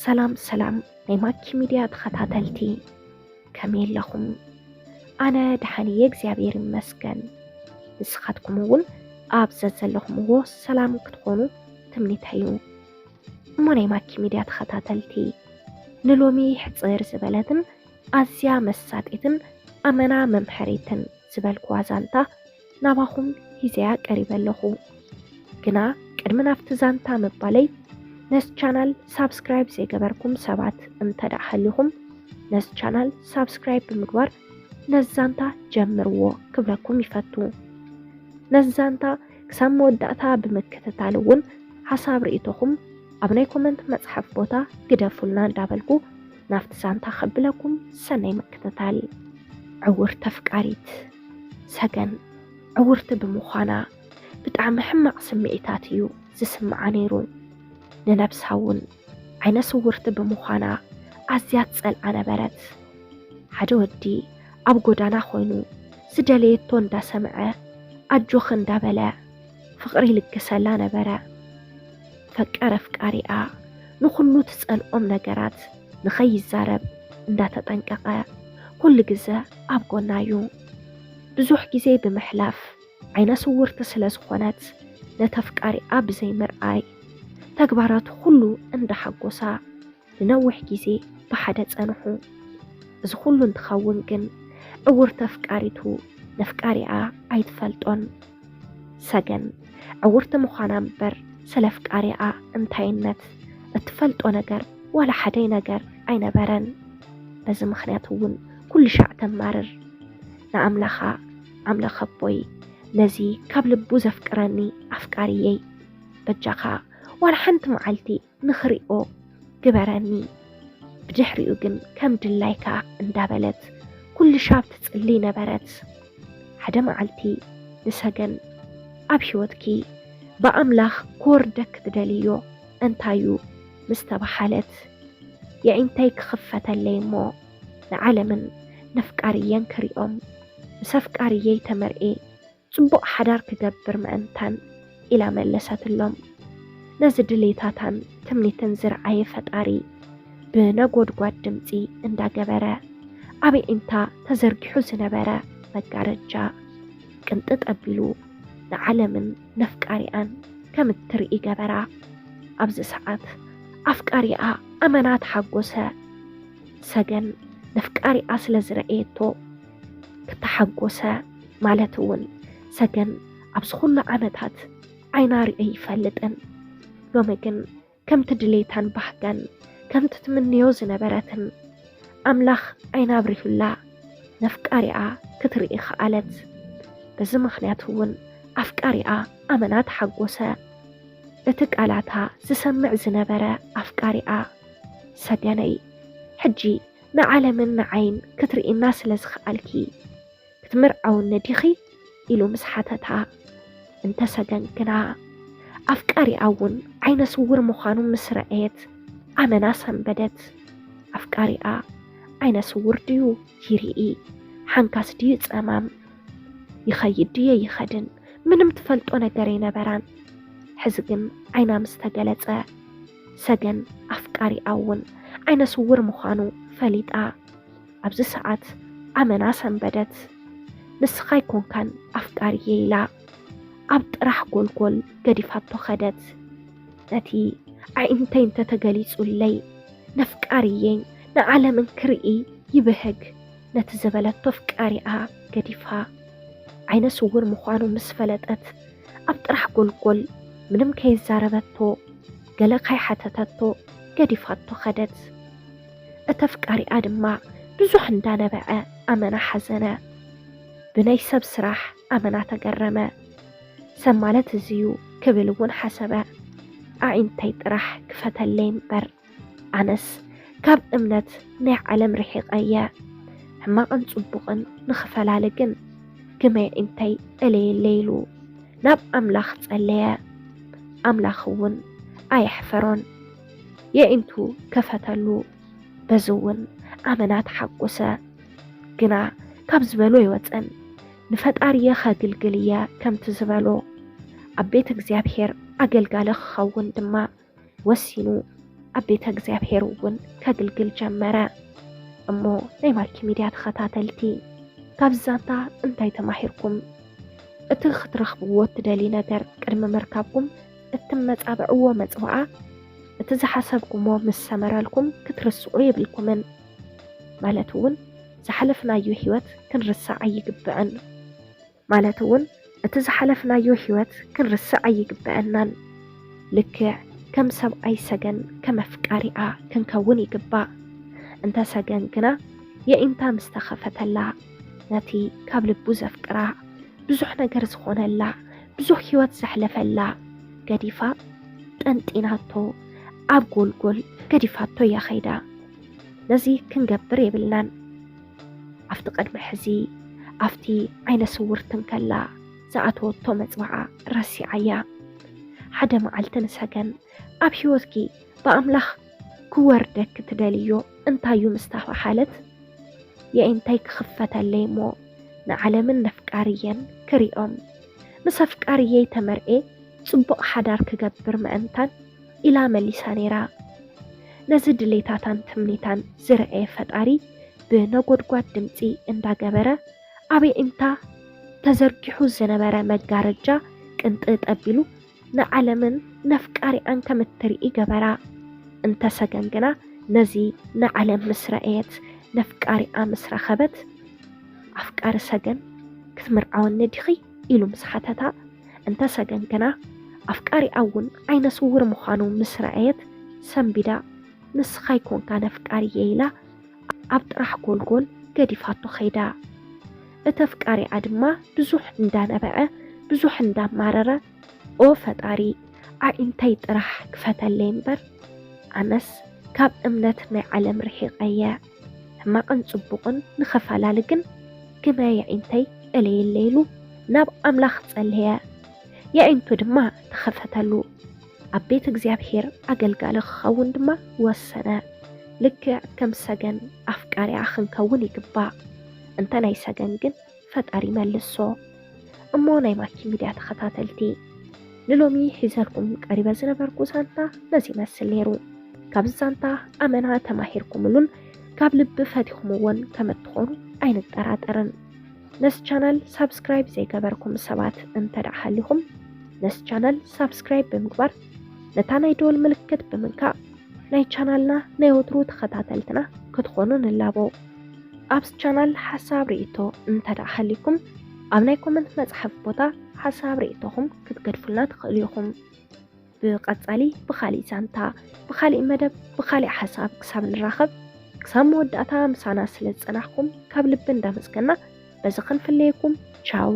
ሰላም ሰላም ናይ ማኪ ሚድያ ተኸታተልቲ፣ ከመይ ኣለኹም? ኣነ ደሓን እየ እግዚኣብሔር ይመስገን። ንስኻትኩም እውን ኣብ ዘዘለኹምዎ ሰላም ክትኾኑ ትምኒተይ እዩ። እሞ ናይ ማኪ ሚድያ ተኸታተልቲ፣ ንሎሚ ሕፅር ዝበለትን ኣዝያ መሳጢትን ኣመና መምሐሪትን ዝበልኩዋ ዛንታ ናባኹም ሂዘያ ቀሪበ ኣለኹ። ግና ቅድሚ ናብቲ ዛንታ ምባለይ ነዚ ቻናል ሳብስክራይብ ዘይገበርኩም ሰባት እንተ ደኣ ሃሊኹም ነዚ ቻናል ሳብስክራይብ ብምግባር ነዚ ዛንታ ጀምርዎ ክብለኩም ይፈቱ። ነዚ ዛንታ ክሳብ መወዳእታ ብምክትታል እውን ሓሳብ ርእይቶኹም ኣብ ናይ ኮመንት መፅሓፍ ቦታ ግደፉልና እንዳበልኩ ናብቲ ዛንታ ከብለኩም ሰናይ ምክትታል። ዕውርቲ ኣፍቃሪት ሰገን ዕውርቲ ብምዃና ብጣዕሚ ሕማቕ ስምዒታት እዩ ዝስምዓ ነይሩ። ንነብሳ እውን ዓይነ ስውርቲ ብምዃና ኣዝያ ትጸልኣ ነበረት። ሓደ ወዲ ኣብ ጎዳና ኮይኑ ዝደለየቶ እንዳሰምዐ ኣጆኺ እንዳበለ ፍቕሪ ይልግሰላ ነበረ። ፈቀር ኣፍቃሪኣ ንኹሉ ትጸልኦም ነገራት ንኸይዛረብ እንዳተጠንቀቐ ኩሉ ግዘ ኣብ ጎና እዩ። ብዙሕ ግዜ ብምሕላፍ ዓይነ ስውርቲ ስለ ዝኾነት ነቲ ኣፍቃሪኣ ብዘይምርኣይ ተግባራቱ ኩሉ እንዳሓጎሳ ንነዊሕ ግዜ ብሓደ ጸንሑ። እዚ ኩሉ እንትኸውን ግን ዕውርቲ ኣፍቃሪቱ ነፍቃሪኣ ኣይትፈልጦን። ሰገን ዕውርቲ ምዃና እምበር ስለ ኣፍቃሪኣ እንታይነት እትፈልጦ ነገር ዋላ ሓደይ ነገር ኣይነበረን። በዚ ምኽንያት እውን ኩሉ ሻዕ ተማርር። ንኣምላኻ ኣምላኽ ኣቦይ ነዚ ካብ ልቡ ዘፍቅረኒ ኣፍቃሪየይ በጃኻ ዋላ ሓንቲ መዓልቲ ንኽሪኦ ግበረኒ። ብድሕሪኡ ግን ከም ድላይካ እንዳበለት ኩሉ ሻብ ትጽሊ ነበረት። ሓደ መዓልቲ ንሰገን ኣብ ህይወትኪ ብኣምላኽ ክወርደክ ትደልዮ እንታዩ ምስ ተባሃለት የዒንተይ ክኽፈተለይ እሞ ንዓለምን ነፍቃርየን ክሪኦም ምስ ኣፍቃርየይ ተመርኤ ጽቡቕ ሓዳር ክገብር ምእንታን ኢላ መለሰትሎም። ነዚ ድሌታታን ትምኒትን ዝረኣየ ፈጣሪ ብነጎድጓድ ድምጺ እንዳገበረ ኣብ ኣዒንታ ተዘርጊሑ ዝነበረ መጋረጃ ቅንጥጥ ኣቢሉ ንዓለምን ነፍቃሪኣን ከም እትርኢ ገበራ። ኣብዚ ሰዓት ኣፍቃሪኣ ኣመና ተሓጎሰ። ሰገን ነፍቃሪኣ ስለ ዝረኣየቶ ክተሓጎሰ ማለት እውን ሰገን ኣብዚ ኩሉ ዓመታት ዓይና ርእዮ ይፈልጥን ሎሚ ግን ከምቲ ድሌታን ባህጋን ከምቲ ትምንዮ ዝነበረትን ኣምላኽ ዓይና ኣብሪሁላ ነፍቃሪኣ ክትርኢ ከኣለት። በዚ ምኽንያት እውን ኣፍቃሪኣ ኣመና ተሓጎሰ። እቲ ቃላታ ዝሰምዕ ዝነበረ ኣፍቃሪኣ ሰገነይ ሕጂ ንዓለምን ንዓይን ክትርእይና ስለ ዝኸኣልኪ ክትምርዓውኒ ዲኺ? ኢሉ ምስ ሓተታ እንተ ሰገን ግና ኣፍቃሪኣ እውን ዓይነ ስውር ምዃኑ ምስ ረኣየት ኣመና ሰንበደት። ኣፍቃሪኣ ዓይነ ስውር ድዩ ይርኢ ሓንካስ ድዩ ጸማም ይኸይድ ድዩ ኣይኸድን ምንም ትፈልጦ ነገር ኣይነበራን። ሕዚ ግን ዓይና ምስ ተገለጸ ሰገን ኣፍቃሪኣ እውን ዓይነ ስውር ምዃኑ ፈሊጣ ኣብዚ ሰዓት ኣመና ሰንበደት። ንስኻ ኣይኮንካን ኣፍቃሪየይ ኢላ ኣብ ጥራሕ ጎልጎል ገዲፋቶ ኸደት። ነቲ ኣዒንተይ እንተተገሊጹለይ ነፍቃሪየይ ንዓለምን ክርኢ ይብህግ ነቲ ዝበለቶ ኣፍቃሪኣ ገዲፋ ዓይነ ስውር ምዃኑ ምስ ፈለጠት ኣብ ጥራሕ ጎልጎል ምንም ከይዛረበቶ ገለ ከይሓተተቶ ገዲፋቶ ኸደት። እቲ ኣፍቃሪኣ ድማ ብዙሕ እንዳነበዐ ኣመና ሓዘነ። ብናይ ሰብ ስራሕ ኣመና ተገረመ። ሰብ ማለት እዚዩ ክብል እውን ሓሰበ። ኣዒንተይ ጥራሕ ክፈተለይ እምበር ኣነስ ካብ እምነት ናይ ዓለም ርሒቐ እየ። ሕማቕን ጽቡቕን ንኽፈላሊ ግን ግመ ኣዒንተይ እለየለይ ኢሉ ናብ ኣምላኽ ጸለየ። ኣምላኽ እውን ኣየሕፈሮን የዒንቱ ከፈተሉ። በዚ እውን ኣመና ተሓጎሰ። ግና ካብ ዝበሎ ኣይወጸን። ንፈጣሪየ ኸግልግል እየ ከምቲ ዝበሎ ኣብ ቤት እግዚኣብሔር ኣገልጋሊ ክኸውን ድማ ወሲኑ። ኣብ ቤተ እግዚኣብሔር እውን ከግልግል ጀመረ። እሞ ናይ ማኪ ሚድያ ተኸታተልቲ፣ ካብ ዛንታ እንታይ ተማሂርኩም? እቲ ክትረኽብዎ እትደልዩ ነገር ቅድሚ ምርካብኩም እትመጻብዕዎ መጽዋዓ፣ እቲ ዝሓሰብኩሞ ምስ ሰመረልኩም ክትርስዑ የብልኩምን። ማለት እውን ዝሓለፍናዮ ህይወት ክንርስዕ ኣይግብዕን። ማለት እውን እቲ ዝሓለፍናዮ ህይወት ክንርስዕ ኣይግብዐናን። ልክዕ ከም ሰብኣይ ሰገን ከም ኣፍቃሪኣ ክንከውን ይግባእ። እንተ ሰገን ግና የኢንታ ምስ ተኸፈተላ፣ ነቲ ካብ ልቡ ዘፍቅራ፣ ብዙሕ ነገር ዝኾነላ፣ ብዙሕ ህይወት ዘሕለፈላ ገዲፋ ጠንጢናቶ ኣብ ጎልጎል ገዲፋቶ እያ ኸይዳ። ነዚ ክንገብር የብልናን። ኣብቲ ቅድሚ ሕዚ ኣብቲ ዓይነ ስውርትን ከላ ዝኣተወቶ መጽዋዓ ረሲዓያ። ሓደ መዓልቲ ንሰገን ኣብ ህይወትኪ ብኣምላኽ ክወርደኪ ትደልዮ እንታዩ ምስ ተባሃለት፣ የኢንታይ ክኽፈተለይ እሞ ንዓለምን ነፍቃርየን ክሪኦም፣ ምስ ኣፍቃርየይ ተመርኤ ጽቡቕ ሓዳር ክገብር ምእንታን ኢላ መሊሳ ነይራ። ነዚ ድሌታታን ትምኒታን ዝረኣየ ፈጣሪ ብነጎድጓድ ድምጺ እንዳገበረ ኣብ የኢንታ ተዘርጊሑ ዝነበረ መጋረጃ ቅንጥጥ ኣቢሉ ንዓለምን ነፍቃሪኣን ከም እትርኢ ገበራ። እንተ ሰገን ግና ነዚ ንዓለም ምስ ረኣየት ነፍቃሪኣ ምስ ረኸበት፣ ኣፍቃሪ ሰገን ክትምርዓወኒ ዲኺ? ኢሉ ምስ ሓተታ፣ እንተ ሰገን ግና ኣፍቃሪኣ እውን ዓይነ ስውር ምዃኑ ምስ ረኣየት ሰንቢዳ፣ ንስኻ ይኮንካ ነፍቃሪየ ኢላ ኣብ ጥራሕ ጎልጎል ገዲፋቶ ኸይዳ። እቲ ኣፍቃሪኣ ድማ ብዙሕ እንዳነበዐ፣ ብዙሕ እንዳማረረ፣ ኦ ፈጣሪ፣ ኣዒንተይ ጥራሕ ክፈተለይ እምበር፣ ኣነስ ካብ እምነት ናይ ዓለም ርሒቐ እየ። ሕማቕን ጽቡቕን ንኸፈላሊ ግን ግመ የዒንተይ እለየለይ ኢሉ ናብ ኣምላኽ ጸለየ። የዒንቱ ድማ ተኸፈተሉ። ኣብ ቤት እግዚኣብሔር ኣገልጋሊ ክኸውን ድማ ወሰነ። ልክዕ ከም ሰገን ኣፍቃሪኣ ክንከውን ይግባእ። እንተ ናይ ሰገን ግን ፈጣሪ መልሶ። እሞ ናይ ማኪ ሚድያ ተኸታተልቲ፣ ንሎሚ ሒዘልኩም ቀሪበ ዝነበርኩ ዛንታ ነዚ ይመስል ነይሩ። ካብዚ ዛንታ ኣመና ተማሂርኩምሉን ካብ ልቢ ፈቲኹምዎን ከም እትኾኑ ኣይንጠራጠርን። ነዚ ቻናል ሳብስክራይብ ዘይገበርኩም ሰባት እንተ ደኣ ሃሊኹም፣ ነዚ ቻናል ሳብስክራይብ ብምግባር ነታ ናይ ደወል ምልክት ብምንካእ ናይ ቻናልና ናይ ወትሩ ተኸታተልትና ክትኾኑ ንላቦ። ኣብዚ ቻናል ሓሳብ ርእይቶ እንተ ደኣ ሃሊኩም፣ ኣብ ናይ ኮመንት መጽሓፍ ቦታ ሓሳብ ርእይቶኹም ክትገድፉልና ትኽእሉ ኢኹም። ብቐጻሊ ብኻሊእ ዛንታ፣ ብኻሊእ መደብ፣ ብኻሊእ ሓሳብ ክሳብ ንራኸብ፣ ክሳብ መወዳእታ ምሳና ስለ ዝጸናሕኩም ካብ ልቢ እንዳመስገና በዚ ክንፍለየኩም። ቻው።